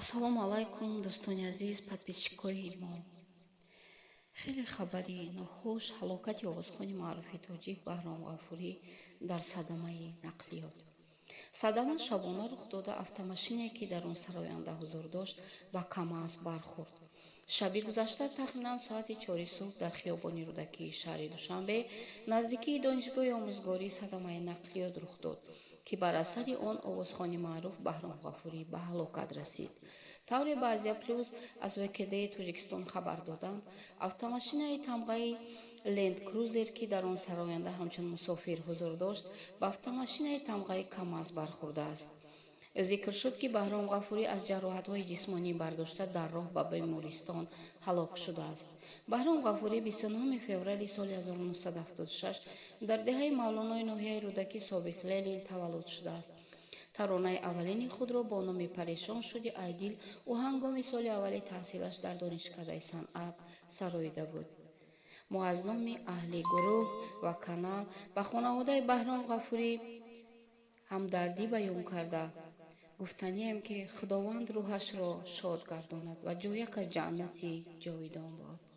Ассалому алайкум, дӯстони азиз, подписчикои мо. Хеле хабари нохуш: ҳалокати овозхони маъруфи тоҷик Баҳром Ғафурӣ дар садамаи нақлиёт. Садама шабона рух дода, автомашине, ки дар он сароянда ҳузур дошт, ба КамАЗ бархӯрд. Шаби гузашта тахминан соати 4-и субҳ дар хиёбони Рӯдакии шаҳри Душанбе, наздикии Донишгоҳи омӯзгорӣ, садамаи нақлиёт рух дод, ки бар асари он овозхони маъруф Баҳром Ғафурӣ ба ҳалокат расид. Тавре ба Азия Плюс аз ВКД Тоҷикистон хабар доданд, автомашинаи тамғаи Ленд Крузер, ки дар он сароянда ҳамчун мусофир ҳузур дошт, ба автомашинаи тамғаи КамАЗ бархӯрдааст. Зикр шуд, ки Баҳром Ғафурӣ аз ҷароҳатҳои ҷисмонӣ бардошта дар роҳ ба бемористон ҳалок шудааст. Баҳром Ғафурӣ 29 феврали соли 1976 дар деҳаи Мавлонои ноҳияи Рӯдакӣ, собиқ Ленин, таваллуд шудааст. Таронаи аввалини худро бо номи «Парешон шуди, ай дил» ӯ ҳангоми соли аввали таҳсилаш дар Донишкадаи санъат сароида буд. Мо аз номи аҳли гурӯҳ ва канал ба хонаводаи Баҳром Ғафурӣ ҳамдардӣ баён карда, гуфтанием, ки Худованд рӯҳашро шод гардонад ва ҷоякаш ҷаннати ҷовидон бод.